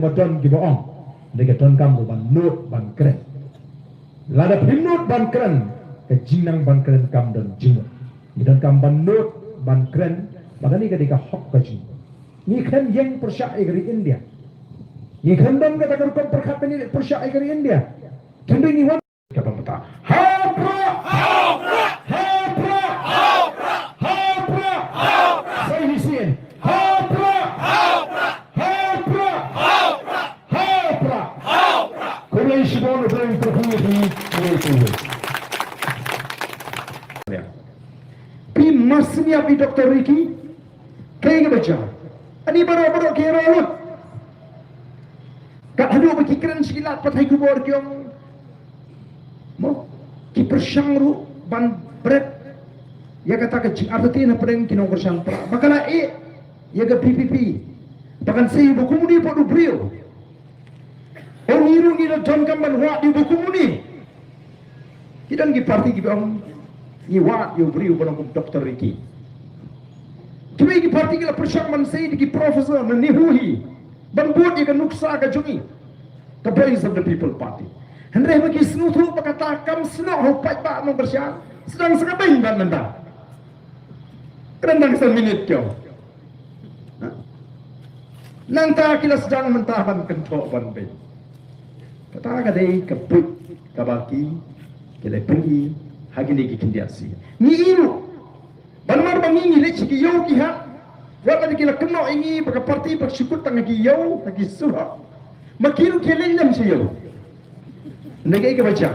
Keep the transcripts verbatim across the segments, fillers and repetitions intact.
Ba don kiba ong, hynrei ka donkam ruh ban nud ban kren. Lada phim nud ban kren, ka jingnang ban kren kam don jingmut. Ngi donkam ban nud ban kren, ba kane ka dei ka hok ka jong ngi. Ngi khlem ïeng pyrshah ïa ka ri India. Ngi khlem don kata ka rukom pyrkhat ban ïeng pyrshah ïa ka ri India. Hynrei ngi wan kaba mynta. Ha u Prah! Ha u Prah! Ha u Prah! Sa hi sien. Ha u Prah! Ha u Prah! Ha u Prah! Khublei shibun, khublei shibun, khublei shibun. Phi mas ïa phi Doctor Ricky. Kaei kaba jia? Ani baroh baroh ki ïaroh lut. Kat haduh ba ki kren sha ki lad pathai khubor ki ong, mo, ki pyrshang ruh ban bret ïa kata ka jingartatien hapdeng ki nongkyrshan Prah. Ba ka la ïeh ïa ka VPP. Ba kan sei ba kumne pat u briew. Ong ngi ruh ngi la donkam ban wad ïa u ba kumne. Ki don ki parti kiba ong ngi wad ïa u briew ba long kum Doctor Ricky. Kiwei ki parti ki la pyrshang ban sei da ki professor na NEHU hi ban bud ïa ka nuksa ka jong ngi, ka Voice of the People Party. Hynrei ma ki sngewthuh ba kata kam snoh ha u paidbah nongkyrshan, sdang sa ka beiñ ban mynta. Kren dang sa minit kiew. Nangta ki la sdang mynta ban kynthoh ban beiñ. Kata ka dei ka buit kaba ki, ki la pyni ha kine ki khyndiat sien. Ngi ïohi ruh ba namar ba ngi ngi leit sha ki ïew ki hat, wat la ki la kynnoh ïa ngi ba ka parti ba shu kut tang ha ki ïew ha ki surok. Ma ki ruh ki leit lem sha ïew. Ngi kaei kaba jia?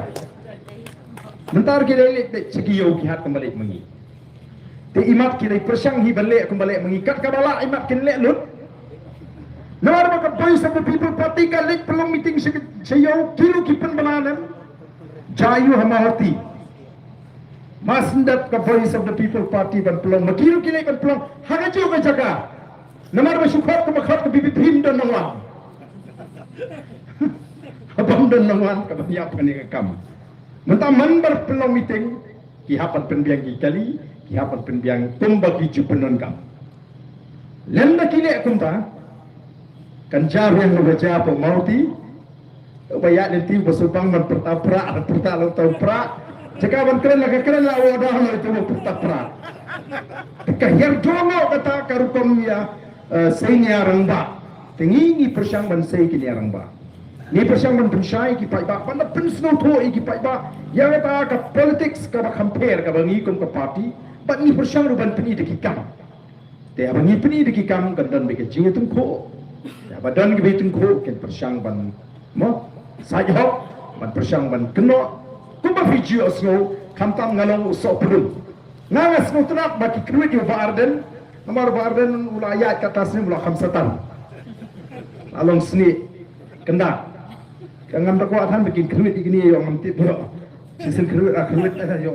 Mynta ki leit leit sha ki ïew ki hat kumba leit ma ngi. Te imat ki dei pyrshang hi ban leh kumba leh ma ngi, kat kaba lah imat kin leh lut. Namar ba ka Voice of the People Party ka leit pynlong meeting sha, sha ïew, ki ruh ki pynbna lem. Jia ïa u ha Mawhati. Mas ndap ka Voice of the People Party ban pynlong, ma ki ruh ki leit ban pynlong ha kajuh ka jaka. Namar ba shu khot kumba khot ka VPP, phim don nongwan. Haba ym don nongwan ka ban ïap kane ka kam. Mynta man ba pynlong meeting, ki hap ban pynbiang ki kali, ki hap ban pynbiang kumba ki ju pyndonkam. Lem da ki leh kumta, kan jia biang ba jia hapoh Mawhati, ba ïaid lynti ba shu bang ban pyrta Prah, pyrta la u tau Prah. Jaka ban kren la ka kren la, u da la u tau pyrta Prah. Ka hiar jong kata ka rukom ïa, eh, sei nia rangbah. Te ngi ngi pyrshang ban sei ki nia rangbah. Ngi pyrshang ban pynshai ki paidbah, ban da pynsngewthuh ïa ki paidbah ïa kata ka politics kaba kham pher kaba ngi kum ka party. Bad ngi pyrshang ruh ban pyni da ki kam. Te haba ngi pyni da ki kam kan don beit ka jingïatyngkhuh. Te haba don ka jingïatyngkhuh kin pyrshang ban, mo, said hok, ban pyrshang ban kynnoh. Kumba phi ju ïohsngew, khamtam nga long u sohpdung. Nga nga sngewtynnat ba ki kyrwit ïa u Bah Ardent. Namar u Bah Ardent u la ïaid kata snem u la kham satan. La long snieh. Kynda. Ka ngam da kwah than ba kin kyrwit ïa kine ïa ngam tip ïa. Shisien kyrwit, ah, kyrwit, ah, ïa.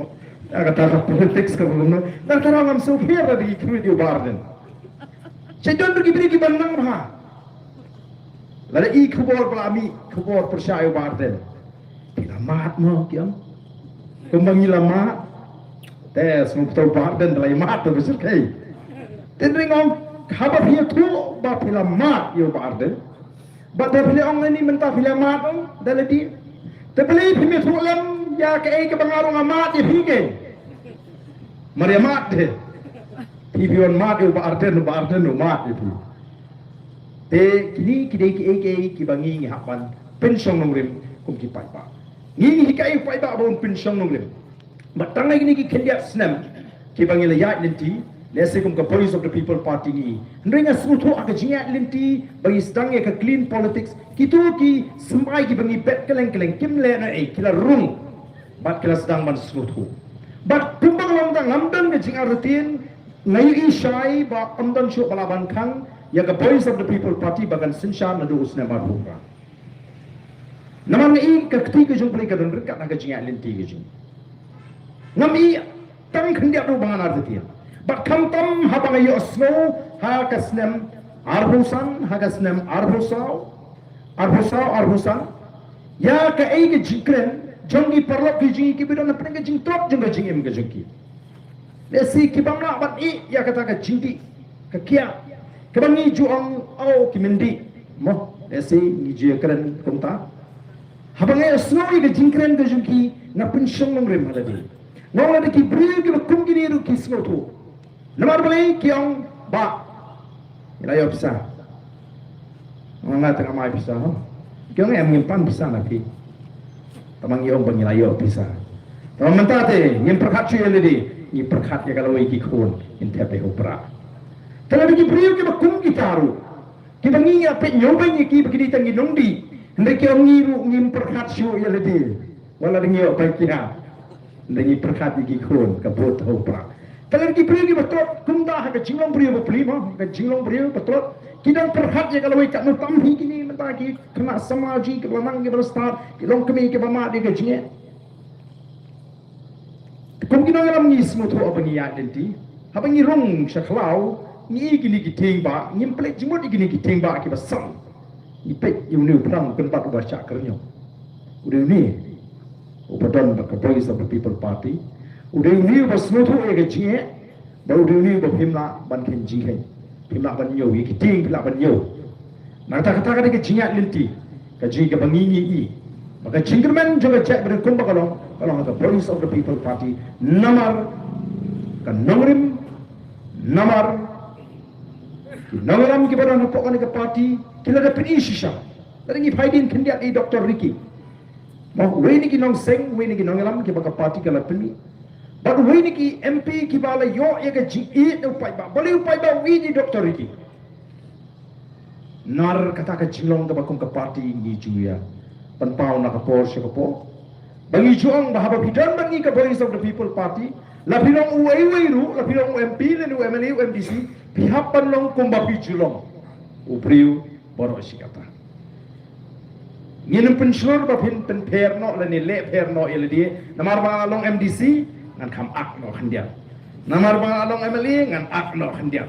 Ah, kata ka politics ka kumno. Nangta ngam sngewpher da ki kyrwit ïa u Bah Ardent. Sha jon ruh ki briew kiba nang bha. Lada i khubor ba la mih, khubor pyrshah ïa u Bah Ardent. Phi la mad mo ki ong. Kumba ngi la mad. Te sngewthuh u Bah Ardent da la ïa mad te ba shyrkhei. Te ring ong haba phi ïathuh ba phi la mad ïa u Bah Ardent. Bad da phi la ong ani mynta phi la mad ong da lade. Te balei phim ïathuh lem ïa kaei kaba nga ruh nga mad ïa phi keiñ. Mar ïa mad te. Phi phi wan mad ïa u Bah Ardent, u Bah Ardent u mad ïa phi. Te kine ki dei kiei kiei kiba ngi ngi hap ban pynshong nongrim kum ki paidbah. Ngi ngi hikai u paidbah ba un pynshong nongrim. Bad tang ha kine ki khyndiat snem kiba ngi la ïaid lynti, lehse kum ka Voice of the People Party ngi. Hynrei nga sngewthuh ha ka jingïaid lynti ba ngi sdang ïa ka clean politics, kito ki symbai kiba ngi bet kylleng kylleng kim leh na ei, ki la rung. Bad ki la sdang ban sngewthuh. Bad kumba nga la ong, ngam don ka jingartatien, nga ïohi shai ba ym don shuh ba lah ban khang ïa ka Voice of the People Party ba kan synshar naduh u snem arphew phra. Namar nga i ka kti ka jong U Blei ka don ryngkat ha ka jingïaid lynti ka jong. Ngam i tang khyndiat ruh ba ngan artatien. Bad khamtam haba nga ïohsngew ha ka snem arphew san, ha ka snem arphew saw, arphew saw, arphew san, ïa kaei ka jingkren jong ki paralok ki jong ngi kiba don hapdeng ka jingthrok jong ka jingim ka jong ki. Lehse ki bym lah ban ïeh ïa kata ka jingdih ka khiah kaba ngi ju ong, oh, ki myndih, mo. Lehse ngi ju ïakren kumta. Haba nga ïohsngew ïa ka jingkren ka jong ki, nga pynshong nongrim ha lade. Nga ong lada ki briew kiba kum kine ruh ki sngewthuh. Namar balei? Ki ong ba ngi la ïoh pisa. Nga ong nga tang nga ai pisa ho. Ki ong em, ngim pan pisa na phi. Tangba ngi ong ba ngi la ïoh pisa. Tangba mynta te ngim pyrkhat shuh ïa lade, ngi pyrkhat ïa ka lawei ki khun, ngin thep ïa u prah. Te lada ki briew kiba kum kita ruh, kiba ngi ïa peit ñiewbeiñ ïa ki ba ki dei tang ki nongdih, hynrei ki ong ngi ruh ngim pyrkhat shuh ïa lade. Wat la dang ïoh ba ki ha. Dang ïa pyrkhat ïa ki khun, ka bud ha u prah. Te lada ki briew kiba tlot kumta ha ka jinglong briew bapli mo, ha ka jinglong briew ba tlot, ki dang pyrkhat ïa ka lawei, katno tam hi kine mynta ki khynnah samaj kiba la nang kiba la stad, ki longkmie kiba mad ïa ka jingeh. Kum ki nongïalam ngi sngewthuh haba ngi ïaid lynti, haba ngi rung sha khlaw, ngi i kine ki tieng bah, ngim pynleit jingmut ïa kine ki tieng bah kiba san. Ngi peit ïa une u phlang u kynbat uba shah kyrñong. U dei une uba don bad ka Voice of the People Party. U dei une uba sngewthuh ïa ka jingeh. Bad u dei une uba phim lah ban khein jingkheiñ. Phim lah ban ñiew ïa ki tieng, phim lah ban ñiew. Na kata, kata ka dei ka jingïaid lynti, ka jingïaid kaba ngi ngi i. Ba ka jingkyrmen jong ka jaitbynriew kumba ka long, ka long ka Voice of the People Party. Namar ka nongrim, namar ki nongïalam kiba don hapoh kane ka party ki la da pyni shisha. Lada ngi phai dien khyndiat ïa i Doctor Ricky, mo, uwei na ki nongseng, uwei na ki nongïalam kiba ka party ka la pynmih. Bad uwei na ki M P kiba la ïoh ïa ka jingïeit na u paidbah. Balei u paidbah u ïeit ïa i Doctor Ricky? Namar kata ka jinglong kaba kum ka party ngi ju ïa pynpaw na ka por sha ka por. Ba ngi ju ong ba haba phi don bad ngi ka Voice of the People Party, la phi long uwei uwei ruh, la phi long u M P lane u M L A, u M D C, phi hap ban long kumba phi ju long u briew baroh shi katta. Ngin ym pynshlur ba phin pynpher noh lane leh pher noh ïa lade. Namar ba nga la long M D C, ngan kham ak noh khyndiat. Namar ba nga la long M L A, ngan ak noh khyndiat.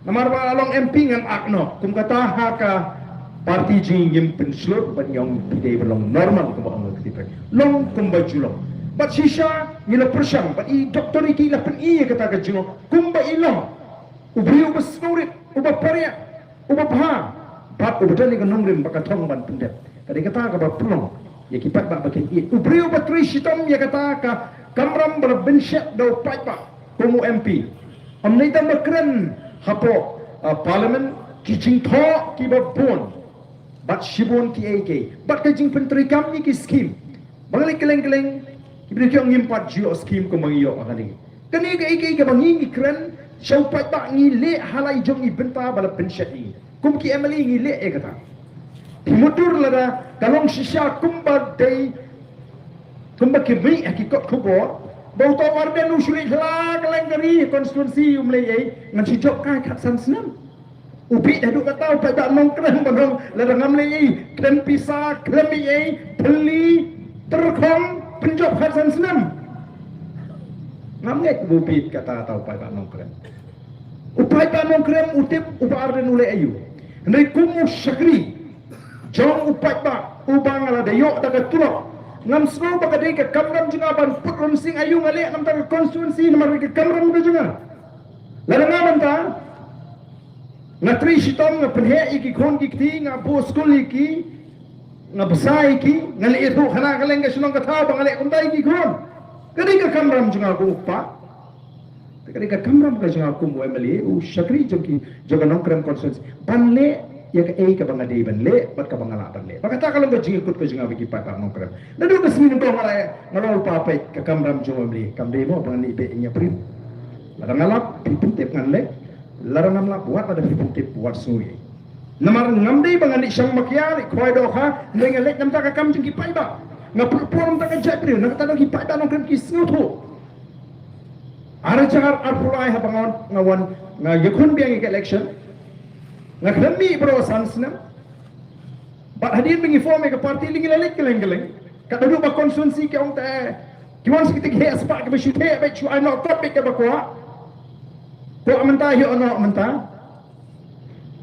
Namar ba nga la long M P, ngan ak noh. Kum kata ha ka party jong ngi ngim pynshlur, bad ngi ong phi dei ban long normal kumba ong ka kti pyrshah. Long kumba ju long. Bad shisha ngi la pyrshang, bad i Doctor Ricky la pyni ïa kata ka jinglong kumba i long u briew uba sngewrit, uba pariah, uba bha, bad uba don ïa ka nongrim bad ka thong ban pyndep. Ka dei kata kaba pynlong ïa ki paidbah ba kin ïeit. U briew uba trei shitom ïa kata ka kamram ba la bynshet da u paidbah kum u M P. Ym dei tang ba kren hapoh, ah, Parliament, ki jingthoh kiba bun. Bad shibun kiei kiei. Bad ka jingpyntreikam ïa ki skim. Ba nga leit kylleng kylleng, ki briew ki ong ngim pat ju ïoh skim kumba ngi ïoh ha kane. Kane kaei kaei kaba ngi ngi kren sha u paidbah ngi leh ha la i jong i bynta ba la pynshet ïa ngi. Kum ki M L A ngi leh ïa kata. Phi mutdur lada ka long shisha kumba dei, kumba ki mih ha ki kot khubor ba uta u Ardent u shu leit ha la kylleng ka ri, constituency um leh ei, ngan shu jop kai khatsan snem. U bit haduh kata u paidbah Nongkrem ba nong, lada ngam leh ei, khlem pisa, khlem ei ei, thylli, tyrkhong, pynjop khatsan snem. Ngam ngeit ba u bit kata, kata u paidbah Nongkrem. U paidbah Nongkrem u tip u Bah Ardent u leh aïu. Hynrei kum u shakri jong u paidbah uba nga la da ïoh da ka tulop, ngam sngew ba ka dei ka kamram jong nga ban put rynsiang aïu nga leh namar ka constituency, namar ka kamram ka jong nga. Lada nga mynta nga trei shitom, nga pynheh ïa ki khun ki kti, nga buh skul ïa ki, nga bsa ïa ki, nga leit ïathuh khana kylleng ka shnong ka thaw ba nga leh kumta ïa ki khun. Ka dei ka kamram jong nga kum u kpa. Te ka dei ka kamram ka jong nga kum u M L A, u shakri jong ki, jong ka Nongkrem constituency, ban leh ïa kaei kaba nga dei ban leh bad kaba nga lah ban leh. Ba kata ka long ka jingïakut ka jong nga bad ki paidbah Nongkrem. Naduh ka sngi nyngkong nga la, nga la ong, pa, peit, ka kamram jong u M L A kam dei mo ba ngan leh beit ïa ki briew. Lada nga lap, phi pyntip ngan leh. Lada ngam lap, wat lada phi pyntip, wat sngew ei. Namar ngam dei ba ngan leit shang makia, leit khwai dohkha, hynrei nga leit namar ka kam jong ki paidbah. Nga pyrshang namar ka jaitbynriew, na kata ka daw ki paidbah Nongkrem ki sngewthuh. Ar hajar arphew lai haba nga wan, nga wan, nga ïakhun biang ïa ka election, nga khlem mih baroh san snem. Bad hadien ba ngi form ïa ka party, lei ngi la leit kylleng kylleng. Kat haduh ba constituency ki ong te, ki wan sha kita ki heh spah kiba shu theh beit, shu ai noh kot beit kiba kwah. Kwah mynta, ïoh noh mynta.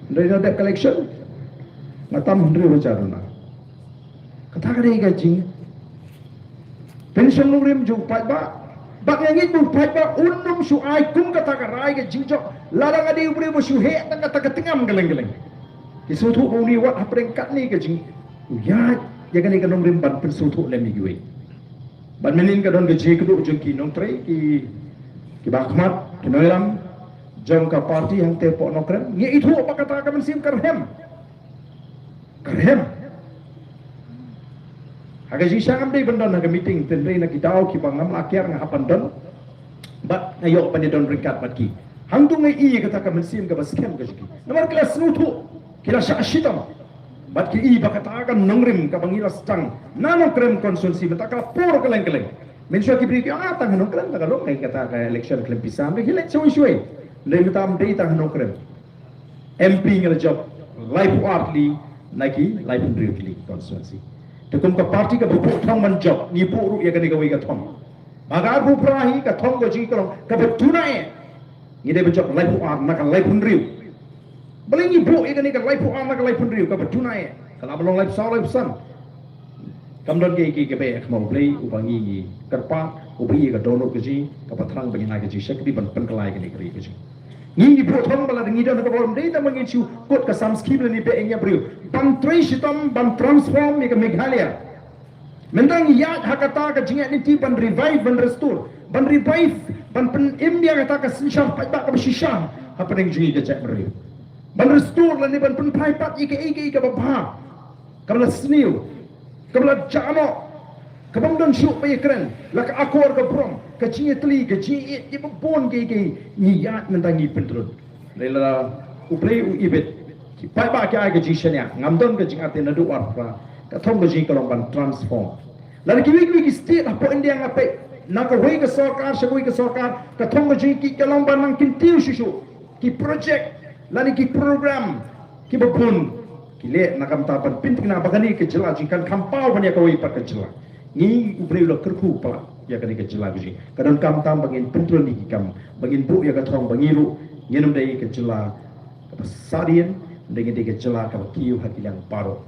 Hynrei na dep ka election, nga tam hynriew hajar duna. Kata ka dei ka jingpynshong nongrim jong u paidbah. Bad nga ngeit ba u paidbah un ym shu ai kum kata ka rai ka jingjop lada nga dei u briew ba shu heh tang kata ka tnga kylleng kylleng. Ki sngewthuh ba u ni wat hapdeng katne ka jing u ïaid ïa kane ka nongrim ban pynsngewthuh lem ïa kiwei. Bad mynnin ka don ka jingkduh jong ki nongtrei ki, ki ba khmat ki nongïalam jong ka party hangte hapoh Nongkrem. Ngi ithuh ba kata ka mynsiem ka rhem. Ka rhem. Ha ka jingshisha ngam dei ban don ha ka meeting, tynrai na ki daw kiba ngam lah kiar nga hap ban don. Bad nga ïoh ban ïadon ryngkat bad ki. Hangto nga i kata ka mynsiem kaba skhem ka jong ki. Namar ki la sngewthuh, ki la shah shitom. Bad ki i ba kata ka nongrim kaba ngi la sdang na Nongkrem constituency mynta ka la pur kylleng kylleng. Mynshuwa ki briew ki ong, ah, tang ha Nongkrem, tang ka long, kata ka election khlem pisa, ki leit shawei shawei. Hynrei mynta ym dei tang ha Nongkrem. M P nga la jop laiphew ar tylli na ki laiphew hynriew tylli ki constituency. Te kum ka party kaba buh thong ban jop, ngi buh ruh ïa kane kawei ka thong. Ba ka arphew phra hi ka thong ka jong ngi ka long kaba duna eh. Ngi dei ban jop laiphew ar na ka laiphew hynriew. Balei ngi buh ïa kane ka laiphew ar na ka laiphew hynriew kaba duna eh? Ka lah ban long laiphew saw, laiphew san. Kam don kiei kiei kiba eh ha khmat U Blei uba ngi ngi kyrpad, uba ïa ka dohnud ka jong ngi, kaba thrang ba ngin ai ka jingshakri ban pynkylla ïa kane ka ri ka jong ngi. Ngi ngi buh thong ba lada ngi don ha ka bor, ym dei tang ba ngin shu kut ka sam scheme lane beh ïa ngi briew. Ban trei shitom, ban transform ïa ka Meghalaya. Mynta ngi ïaid ha kata ka jingïaid lynti ban revive, ban restore, ban revive, ban pynim ïa kata ka synshar paidbah kaba shisha hapdeng jong ngi ka jaitbynriew. Ban restore lane ban pynphai pat ïa kaei kaei kaba bha, kaba la sniew, kaba la jah noh, kaba ym don shuh ba ïakren, la ka akor ka burom, ka jingïatylli, ka jingïeit, ïa ba bun kiei kiei ngi ïaid mynta ngi pyntreikam. Lada U Blei u ibit, ki paidbah ki ai ka jingshaniah, ngam don ka jingartatien naduh arphew phra, ka thong ka jong ngi ka long ban transform. Lada kiwei kiwei ki state hapoh India nga peit, na kawei ka sorkar sha kawei ka sorkar, ka thong ka jong ngi ka long ban nang kyntiew shuh shuh ki project lane ki program kiba bun ki leh na ka bynta ban pynthikna ba kane ka jylla jong ngi kan kham paw ban ïa kawei pat ka jylla. Ngi, U Blei u la kyrkhu palat ïa kane ka jylla ka jong ngi. Ka donkam tam ba ngin pyntrei ïa ki kam, ba ngin buh ïa ka thong ba ngi ruh ngin ym dei ka jylla kaba sahdien, hynrei ngin dei ka jylla kaba kiew ha ki liang baroh.